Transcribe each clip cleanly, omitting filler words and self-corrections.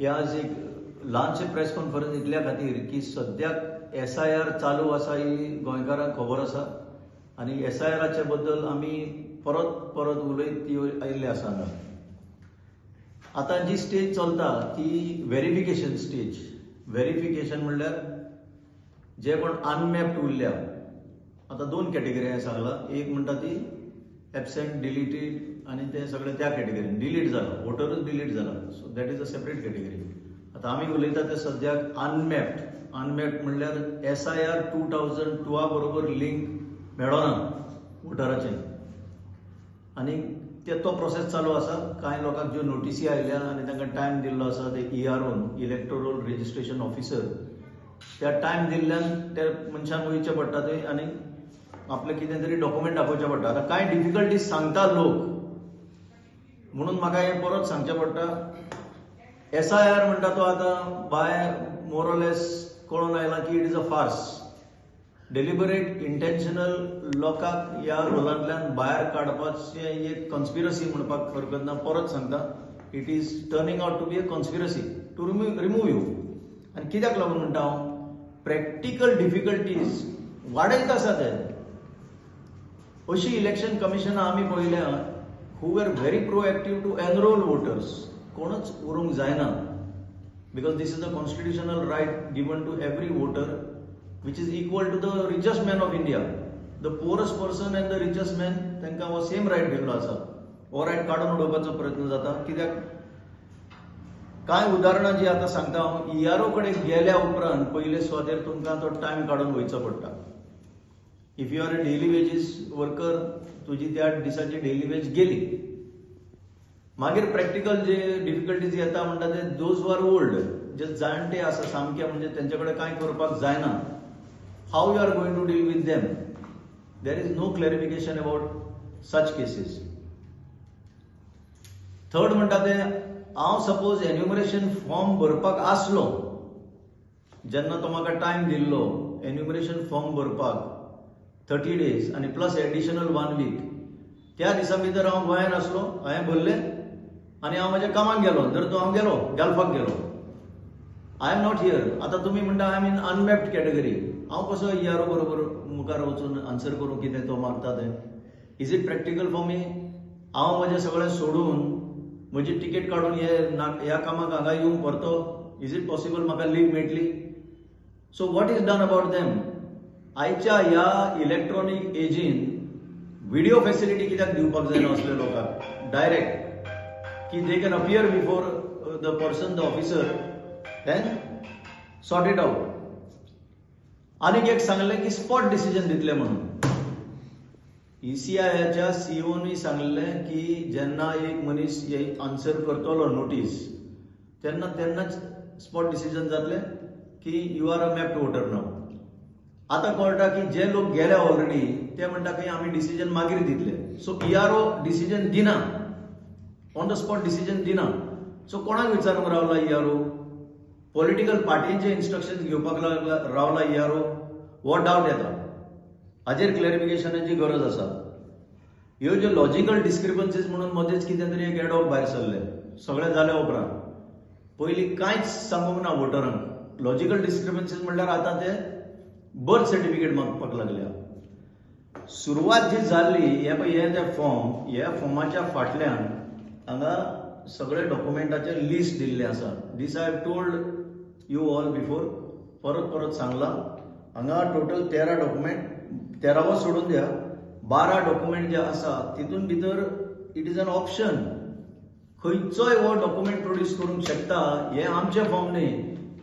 हे आज एक ल्हानशें प्रेस कॉन्फरन्स इतल्या खातीर की सद्याक एसआयआर चालू आसा ही गोंयकारांक खबर आसा आनी एसआयआराचे बद्दल आमी परत परत उलयत आयिल्ले आसा. हांगा आतां जी स्टेज चलता ती व्हेरिफिकेशन स्टेज. व्हेरिफिकेशन म्हणल्यार जे कोण अनमॅप्ड उरल्या, आतां दोन कॅटेगरी हांवें सांगलां. एक म्हणटा ती एबसेंट, डिलीटेड आनी ते सगळे त्या कॅटेगरीन डिलीट जाला, वोटरूच डिलीट जाला, so that is a separate category. आतां आमी उलयता ते सद्याक अनमॅप्ड. अनमॅप्ड म्हणल्यार एसआयआर 2002 बरोबर लिंक मेळना वोटराचें आनी ते तो प्रोसेस चालू आसा. कांय लोकांक ज्यो नोटीसी आयल्या आनी तांकां टायम दिल्लो आसा ते इआरओन, इलेक्टोरल रजिस्ट्रेशन ऑफिसर, त्या टायम दिल्ल्यान त्या मनशान वयचें पडटा थंय आनी आपलें कितें तरी डॉक्युमेंट दाखोवचें पडटा. आतां कांय डिफिकल्टीज सांगता लोक, म्हणून म्हाका हें परत सांगचें पडटा. एसआयआर म्हणटा तो आतां बाय मोर ऑर लेस कळून आयलां की it is a farce, deliberate, intentional लोकांक ह्या रोलांतल्यान भायर काडपाचें एक कॉन्स्पिरसी म्हणपाक हरकत ना. परत सांगता, it is turning out to be a conspiracy to remove you. आनी कित्याक लागून म्हणटा हांव, प्रॅक्टिकल डिफिकल्टीज वाडयत आसा ते. अशी इलेक्शन कमिशनां आमी पळयल्या who were very proactive to enrol voters. कोणूच उरूंक जायना, because this is a constitutional right given to every voter which is equal to the richest man of India. The poorest person and the richest man, तांकां हो same right दिल्लो आसा. हो right काडून उडोवपाचो प्रयत्न जाता. कित्याक कांय उदाहरणां जी आतां सांगता हांव, इआरओ कडेन गेल्या उपरांत पयले सुवातेर तुमकां तो टायम काडून वयचो पडटा. If you are a daily wages worker, तुजी त्या दिसाची डेली वेज गेली. मागीर प्रॅक्टिकल जे डिफिकल्टीज येता म्हणटा ते those who are old, जे जाणटे आसा सामके, म्हणजे तेंचे कडेन कांय करपाक जायना. How you are going to deal with them? There is no clarification about such cases. Third म्हणटा ते, हांव सपोज एन्युमरेशन फॉर्म भरपाक आसलो, जेन्ना तो म्हाका टायम दिल्लो एन्युमरेशन फॉर्म भरपाक 30 डेज आनी प्लस एडिशनल 1 वीक, त्या दिसा भितर हांव गोंयांत आसलो, हांवें भरलें आनी हांव म्हज्या कामाक गेलो. जर तो हांव गेलो गल्फाक गेलो, I am not here. आतां तुमी म्हणटा I am in unmapped category, हांव कसो इआरओ बरोबर मुखार वचून आन्सर करूं कितें तो मागता तें? Is it practical for me? हांव म्हजें सगळें सोडून म्हजी टिकेट काडून हे ह्या कामाक हांगा येवंक परतो, is it possible? म्हाका लीव मेळटली? So what is done about them? आयच्या ह्या इलेक्ट्रॉनीक एजीन व्हिडिओ फॅसिलिटी कित्याक दिवपाक जायना असल्या लोकांक डायरेक्ट, की they can appear before the person, the officer, then sort it out. आनीक एक सांगलें की स्पॉट डिसिजन दितले म्हणून. ईसीआयच्या सीओनी सांगलें की जेन्ना एक मनीस आन्सर करतलो नोटीस, तेन्ना तेन्नाच स्पॉट डिसिजन जातलें की you are a mapped voter now. आतां कळटा की जे लोक गेले ऑलरेडी ते म्हणटा की आमी डिसिजन मागीर दितले. सो इआरओ डिसिजन दिना, ऑन the spot decision दिना. सो कोणाक विचारूंक रावला इआरओ? पॉलिटिकल पार्टींचे इन्स्ट्रक्शन घेवपाक लागला रावला इआरओ? हो डावट येता. हाजेर क्लॅरिफिकेशनाची गरज आसा. ह्यो ज्यो लॉजिकल डिस्क्रिपन्सीज म्हणून मदेंच कितें तरी एक एडॉप भायर सरलें सगळें जाल्या उपरांत. पयलीं कांयच सांगूंक ना वोटरांक. लॉजिकल डिस्क्रिपन्सीज म्हणल्यार आतां ते बर्थ सर्टिफिकेट मागपाक लागल्या. सुरवात जी जाल्ली हे पळय, हे ते फॉर्म, ह्या फॉर्माच्या फाटल्यान हांगा सगळे डॉक्युमेंटाचे लिस्ट दिल्लें आसा. This I have told you all before, परत परत सांगलां. हांगा टोटल 13 डॉक्युमेंट, 13वो सोडून द्या, 12 डॉक्युमेंट जे आसा तितून भितर it is an option, खंयचोय हो डॉक्युमेंट प्रोड्यूस करूंक शकता. हें आमचें फॉर्म न्ही,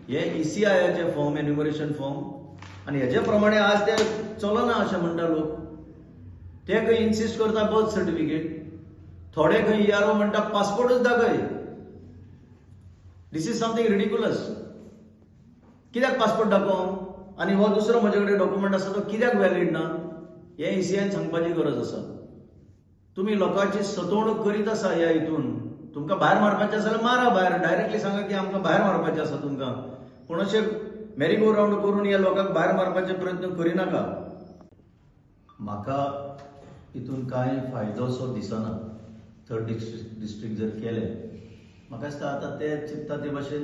हें ईसीआयचें फॉर्म, एन्युमरेशन फॉर्म. आनी हेजे प्रमाणे आज ते चलना अशें म्हणटा लोक. ते खंय इन्सिस्ट करता बर्थ सर्टिफिकेट, थोडे खंय इआरओ म्हणटा पासपोर्टूच दाखय. This is something ridiculous. कित्याक पासपोर्ट दाखोवं आनी हो दुसरो म्हजे कडेन डॉक्युमेंट आसा तो कित्याक व्हॅलीड ना, हें ईसीआयन सांगपाची गरज आसा. तुमी लोकांची सतवणूक करीत आसा ह्या हितून. तुमकां भायर मारपाचें आसा जाल्यार मारा भायर, डायरेक्टली सांगा की आमकां भायर मारपाचें आसा तुमकां, पूण अशें मेरी गो रावंड करून ह्या लोकांक भायर मारपाचे प्रयत्न करिनाका. म्हाका हितून कांय फायदो सो दिसना. थर्ड डिस्ट्रिक्ट जर केलें म्हाका दिसता आतां ते चिंत्ता ते भाशेन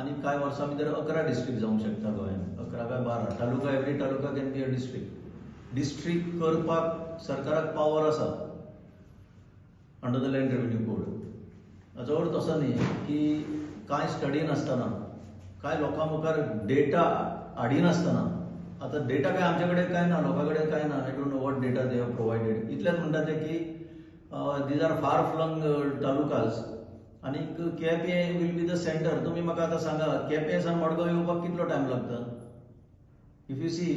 आनी कांय वर्सां भितर 11 डिस्ट्रिक्ट जावंक शकता गोंयांत, 11 काय 12 taluka, every taluka can be a district. District करपाक सरकाराक पावर आसा under the land revenue code. हाचो अर्थ असो न्ही की कांय स्टडी नासतना, कांय लोकां मुखार डेटा हाडिनासतना, आतां डेटा काय आमचे कडेन कांय ना, लोकां कडेन कांय ना, I don't know what data they have provided. इतलेंच म्हणटा ते की these are far flung talukas आनी Quepem will be the centre. तुमी म्हाका आतां सांगा, केपें सावन मडगांव येवपाक कितलो टायम लागता? If you see,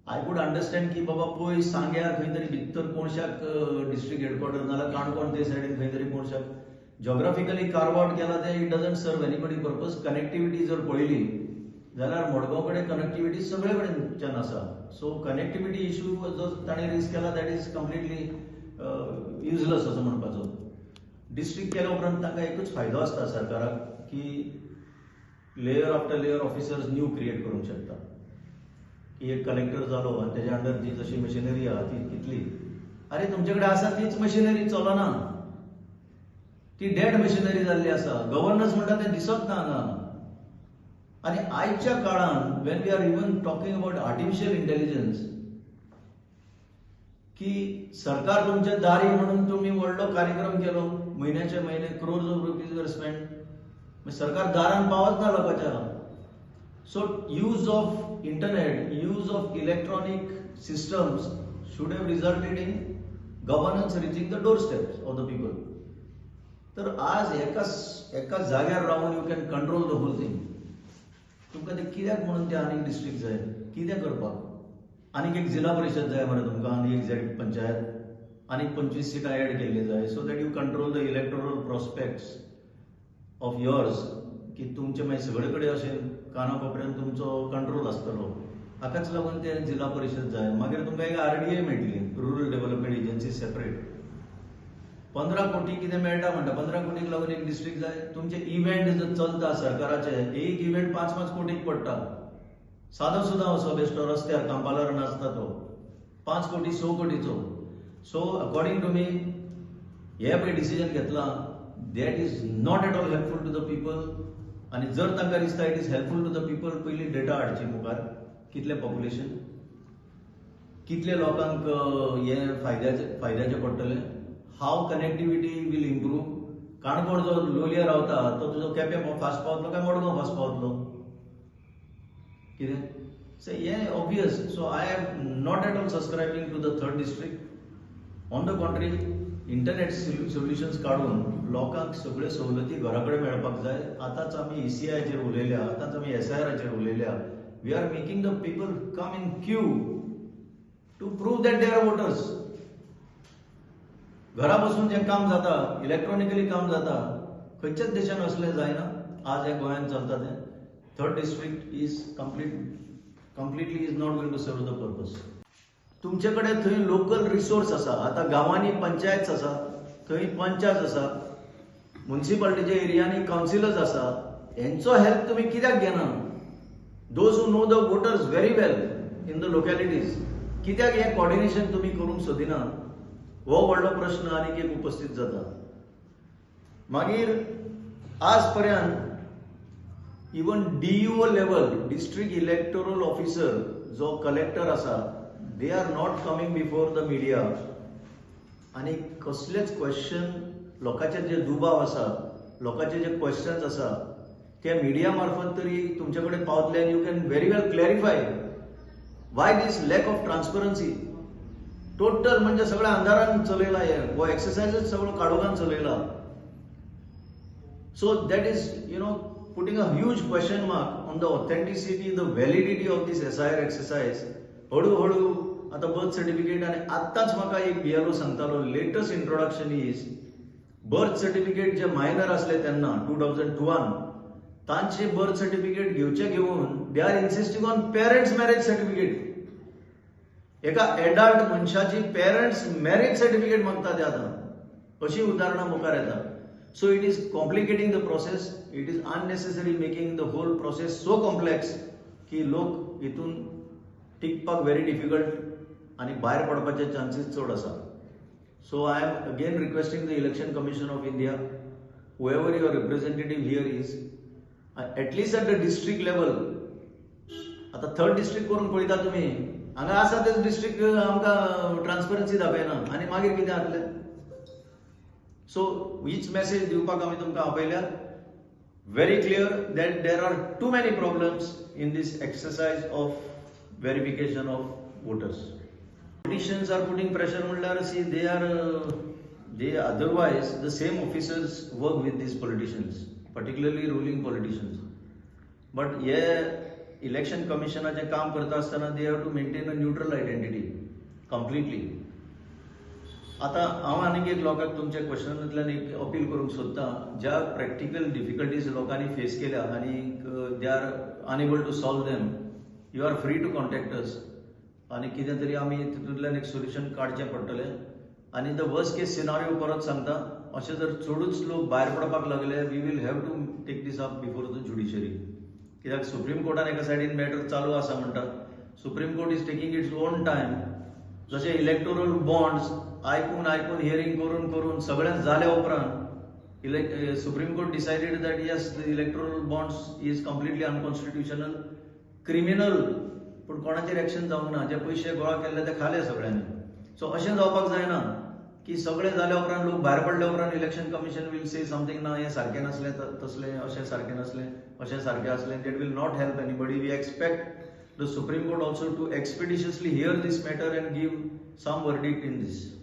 I could understand की बाबा पयस सांग्यार खंय तरी भितर कोणशाक डिस्ट्रिक्ट हेडक्वॉर्टर, नाजाल्यार काणकोण ते सायडीन खंय तरी कोणशाक जोग्राफिकली कार्व आवट केला तें it doesn't serve anybody purpose. Connectivity जर पळयली जाल्यार मडगांव कडेन कनेक्टिविटी सगळे कडेनच्यान आसा. सो कनेक्टिविटी इशू जो ताणें रेज केला that is completely useless असो म्हणपाचो. डिस्ट्रिक्ट केल्या उपरांत तांकां एकूच फायदो आसता सरकाराक की layer after layer officers new create करूंक शकता. की एक कलेक्टर जालो आनी तेज्या अंडर जी जशी मशिनरी आहा ती कितली, अरे तुमचे कडेन आसा तीच मशिनरी चलना, ती डेड मशिनरी जाल्ली आसा. गव्हर्नन्स म्हणटा तें दिसत ना हांगा. आनी आयच्या काळान when we are even talking about artificial intelligence, की सरकार तुमच्या दारी म्हणून तुमी व्हडलो कार्यक्रम केलो, म्हयन्याचे म्हयने crores of rupees were spend, सरकार दारान पावत ना लोकांच्या. So use of internet, use of electronic systems should have resulted in governance reaching the doorsteps of the people. तर आज एका एका जाग्यार रावन you can control the whole thing. तुमकां ते कित्याक म्हणून ते आनीक डिस्ट्रिक्ट जाय, कितें करपाक? आनीक एक जिल्हा परिशद जाय मरे तुमकां, आनी एक झेड पंचायत, आनीक 25 सिटां एड केल्ली जाय, so that you control the electoral prospects of yours. की तुमचे मागीर सगळे कडेन अशें काना कोपऱ्यान तुमचो कंट्रोल आसतलो. हाकाच लागून ते जिल्हा परिशद जाय. मागीर तुमकां एक आरडीए मेळटली, रुरल डेव्हलपमेंट एजन्सी सेपरेट. 15 कोटी कितें मेळटा म्हणटा, 15 कोटीक लागून एक डिस्ट्रिक्ट जाय. तुमचे इव्हेंट जर चलता सरकाराचे, एक इव्हेंट 5-5 कोटीक पडटा. सादो सुद्दां असो बेश्टो रस्त्यार कांपालार नाचता तो 5 कोटी 6 कोटीचो. सो अकॉर्डिंग टू मी हे पळय डिसिजन घेतलां that is not at all helpful to the people. आनी जर तांकां दिसता it is helpful to the people, पयलीं डेटा हाडची मुखार, कितलें पॉप्युलेशन, कितले लोकांक हे फायद्याचें पडटलें, how connectivity will improve. Canacona जो लोलया रावता तो तुजो केपें फास्ट पावतलो काय मडगांव फास्ट पावतलो, कितें? सो हें obvious. So I am not at all subscribing to the third district. On the contrary, internet solutions काडून लोकांक सगळ्यो सवलती घरा कडेन मेळपाक जाय. आतांच आमी ECI उलयल्या, आतांच आमी SIR उलयल्या. We are making the people come in queue to prove that they are voters. घरा बसून जें काम जाता, इलेक्ट्रॉनिकली काम जाता, खंयच्याच देशान असलें जायना. आज हें गोंयांत चलता तें. Third district is completely is not going to serve the purpose. तुमचे कडेन थंय लोकल रिसोर्स आसा. आतां गांवांनी पंचायत आसा, थंय पंचायत आसा, मुन्सिपालिटीच्या एरियांनी कावन्सिलर्स आसा. हेंचो हेल्प तुमी कित्याक घेना? Those who know the voters very well in the localities, कित्याक हें कॉर्डिनेशन तुमी करूंक सोदिना? हो व्हडलो प्रश्न आनीक एक उपस्थित जाता. मागीर आज पर्यंत even DEO level, district electoral officer जो कलेक्टर आसा, they are not coming before the media. आनी कसलेच क्वेश्चन, लोकांचे जे दुबाव आसा, लोकांचे जे क्वेश्चन्स आसा ते मिडिया मार्फत तरी तुमचे कडेन पावतले आनी you can very well clarify why this lack of transparency. Total म्हणजे सगळ्या अंधारान चलयला हे, हो एक्सरसायजच सगळो काळोखान चलयला. So that is you know putting a huge question mark on the authenticity, the validity of this SIR exercise. हळूहळू आतां बर्थ सर्टिफिकेट, आनी आत्ताच म्हाका एक BLO सांगतालो, latest introduction is birth certificate J minor आसले तेन्ना 2002 तांचे बर्थ सर्टिफिकेट घेवचे घेवन they are insisting on parents marriage certificate. एका एडल्ट मनशाची पेरंट्स मॅरेज सर्टिफिकेट मागता ते आतां. अशी उदाहरणां मुखार येता. So it is complicating the process, it is unnecessary making the whole process so complex की लोक हितून टिकपाक व्हेरी डिफिकल्ट आनी भायर पडपाचे चान्सीस चड आसा. So I am again requesting the Election Commission of India Whoever your representative here is, at least at the district level. आतां third district करून पळयता तुमी, हांगा आसा तेच डिस्ट्रिक्ट आमकां ट्रान्सपरन्सी दाखयना आनी मागीर कितें जातलें? सो हीच मॅसेज दिवपाक आमी तुमकां आपयल्या, very clear that there are too many problems in this exercise of verification of voters. Politicians are putting pressure म्हणल्यार, see, they otherwise the same officers work with these politicians, particularly ruling politicians. But hey election कमिशनाचें काम करता आसतना they have to maintain a neutral identity completely. आतां हांव आनीक एक लोकांक तुमच्या क्वेश्चनांतल्यान एक अपील करूंक सोदतां, ज्या प्रॅक्टिकल डिफिकल्टीज लोकांनी फेस केल्या आनी they are unable to solve them, you are free to contact us आनी कितें तरी आमी तितूंतल्यान एक सोल्युशन काडचें पडटलें. आनी the worst case scenario परत सांगता, अशें जर चडूच लोक भायर पडपाक लागले, we will have to take this up before the judiciary, कित्याक सुप्रीम कोर्टान एका सायडीन मॅटर चालू आसा म्हणटा. Supreme Court is taking its own time. जशें इलेक्टोरल बॉन्ड्स आयकून आयकून, हियरींग करून करून सगळें जाल्या उपरांत Supreme Court decided that yes, the electoral bonds is completely unconstitutional, criminal, पूण कोणाचेर एक्शन जावंक ना. जे पयशे गोळा केल्ले ते खाले सगळ्यांनी. सो अशें जावपाक जायना की सगळें जाल्या उपरांत, लोक भायर पडल्या उपरांत Election Commission will say something, ना हें सारकें नासलें, तसलें अशें सारकें नासलें, अशें सारकें आसलें. That will not help anybody. We expect the Supreme Court also to expeditiously hear this matter and give some verdict in this.